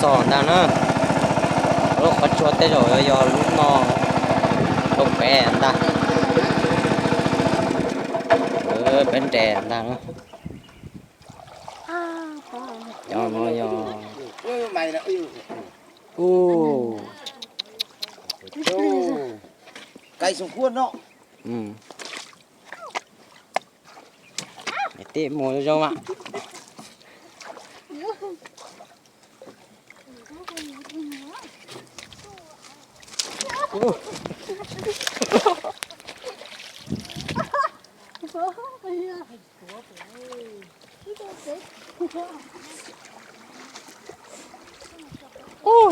Txog ntag na, lub qhov tsua tej zaum yog lub no, lub peb ntag, peb nres ntag na. Cov no yog, u, tej mus zoo mas. Ub,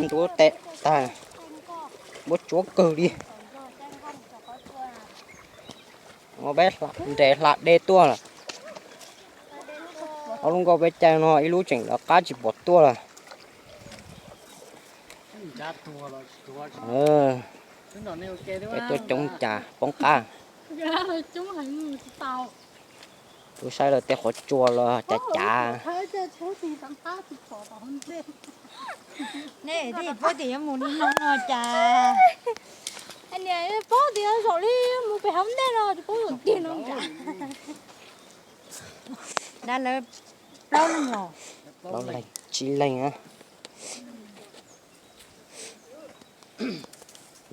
ntuav tes tag, npuab tsuav kawg li. Peb nres hla dej tuaj lawm. Ob lub nkoj peb caij no ib lub tseem lawv qab tsis pom tuaj lawm. Peb tuaj coob cas poob qab. Kuv saib lawv tej qhov tsua los cav cav. Nej puab tias yuav mus li no no cas. Niam paub tias zaum li mus pem hauv ntej no tsis paub zaum tiag no cas. Dab lawv plaub leeg los, plaub leeg tsib leeg.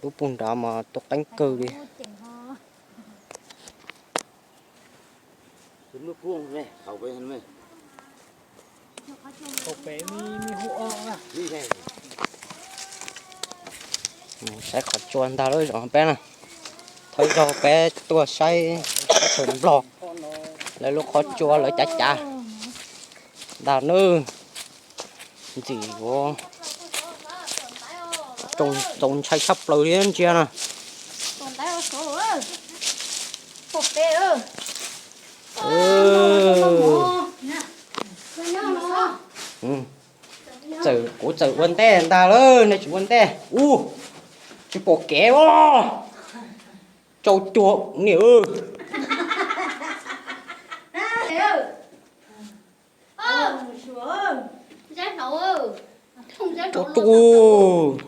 Lub pug nrad mas tuaj qeeb kawg li. Saib qhov tsua ntag lawm zaum peb na. Thawj zaug peb tuaj saib teb chaws Nplog, lawv lub qhov tsua lawv cav cav ntag nawb. Ntxim yuav txaus ntshai tshaj plaws li ntsia na. Txawm kuv txawm ua ntej ntag lawm nej tsis ua ntej. Ub, tsis pom kev os. Tsau cuag niam. Tsau cuag.